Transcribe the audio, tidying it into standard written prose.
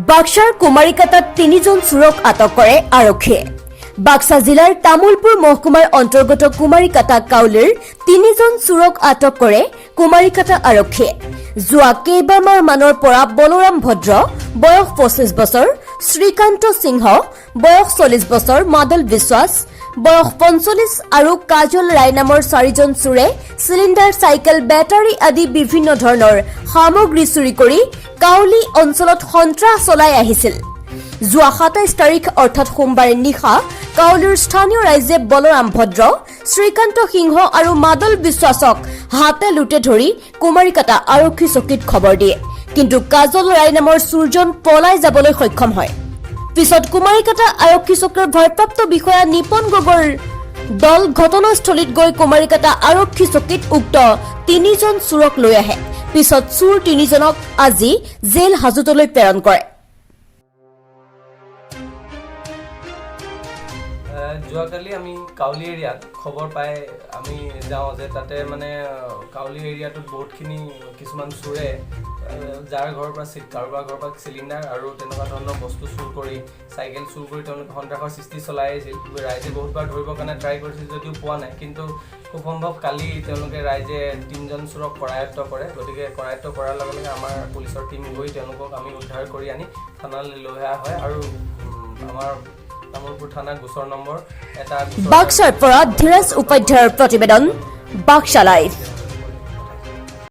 বাক্সাৰ কুমাৰীকাটাত তিনিজন চোৰক আটক কৰে আৰক্ষীয়ে। বাক্সা জিলাৰ তামুলপুৰ মহকুমাৰ অন্তৰ্গত কুমাৰীকাটা কাউলিৰ তিনিজন চোৰক আটক কৰে কুমাৰীকাটা আৰক্ষীয়ে। যোৱা কেইবামাহ মানৰ পৰা বলৰাম ভদ্ৰ, বয়স 25 বছৰ, শ্ৰীকান্ত সিংহ, বয়স 40 বছৰ, মাদল বিশ্বাস, বয়স 45 আৰু কাজল ৰায় নামৰ চাৰিজন চোৰে চিলিণ্ডাৰ, চাইকেল, বেটাৰী আদি বিভিন্ন ধৰণৰ সামগ্ৰী চুৰি কৰি কাউলি অঞ্চলত সন্ত্ৰাস চলাই আহিছিল। যোৱা 27 তাৰিখ অৰ্থাৎ সোমবাৰে নিশা কাউলিৰ স্থানীয় ৰাইজে বলৰাম ভদ্ৰ, শ্ৰীকান্ত সিংহ আৰু মাদল বিশ্বাসক হাতে লোটে ধৰি কুমাৰীকাটা আৰক্ষী চকীত খবৰ দিয়ে। কিন্তু কাজল ৰায় নামৰ চোৰজন পলাই যাবলৈ সক্ষম হয়। পিছত কুমাৰীকাটা আৰক্ষী চকীৰ ভাৰপ্ৰাপ্ত বিষয়া নিপন গগৈৰ দল ঘটনাস্থলীত গৈ কুমাৰীকাটা আৰক্ষী চকীত উক্ত তিনিজন চোৰক লৈ আহে। পিছত চোৰ তিনিজনক আজি জেল হাজোতলৈ প্ৰেৰণ কৰে। যোৱাকালি আমি কাউলি এৰিয়াত খবৰ পাই আমি যাওঁ যে তাতে মানে কাউলি এৰিয়াটোত বহুতখিনি কিছুমান চোৰে যাৰ ঘৰৰ পৰা কাৰোবাৰ ঘৰৰ পৰা চিলিণ্ডাৰ আৰু তেনেকুৱা ধৰণৰ বস্তু চুৰ কৰি, চাইকেল চুৰ কৰি তেওঁলোকে সন্ত্ৰাসৰ সৃষ্টি চলাই আহিছিল। ৰাইজে বহুতবাৰ ধৰিবৰ কাৰণে ট্ৰাই কৰিছিল যদিও পোৱা নাই। কিন্তু খুব সম্ভৱ কালি তেওঁলোকে ৰাইজে তিনিজন চোৰক কৰায়ত্ব কৰে। গতিকে কৰায়ত্ব কৰাৰ লগে লগে আমাৰ পুলিচৰ টীম গৈ তেওঁলোকক আমি উদ্ধাৰ কৰি আনি থানালৈ লৈ অহা হয় আৰু আমাৰ তামুলপুৰ থানা গোচৰ নম্বৰ এটা গোচৰ বাক্সাৰ পৰা ধীৰজ উপাধ্যায়ৰ প্ৰতিবেদন, বাক্সা লাইভ।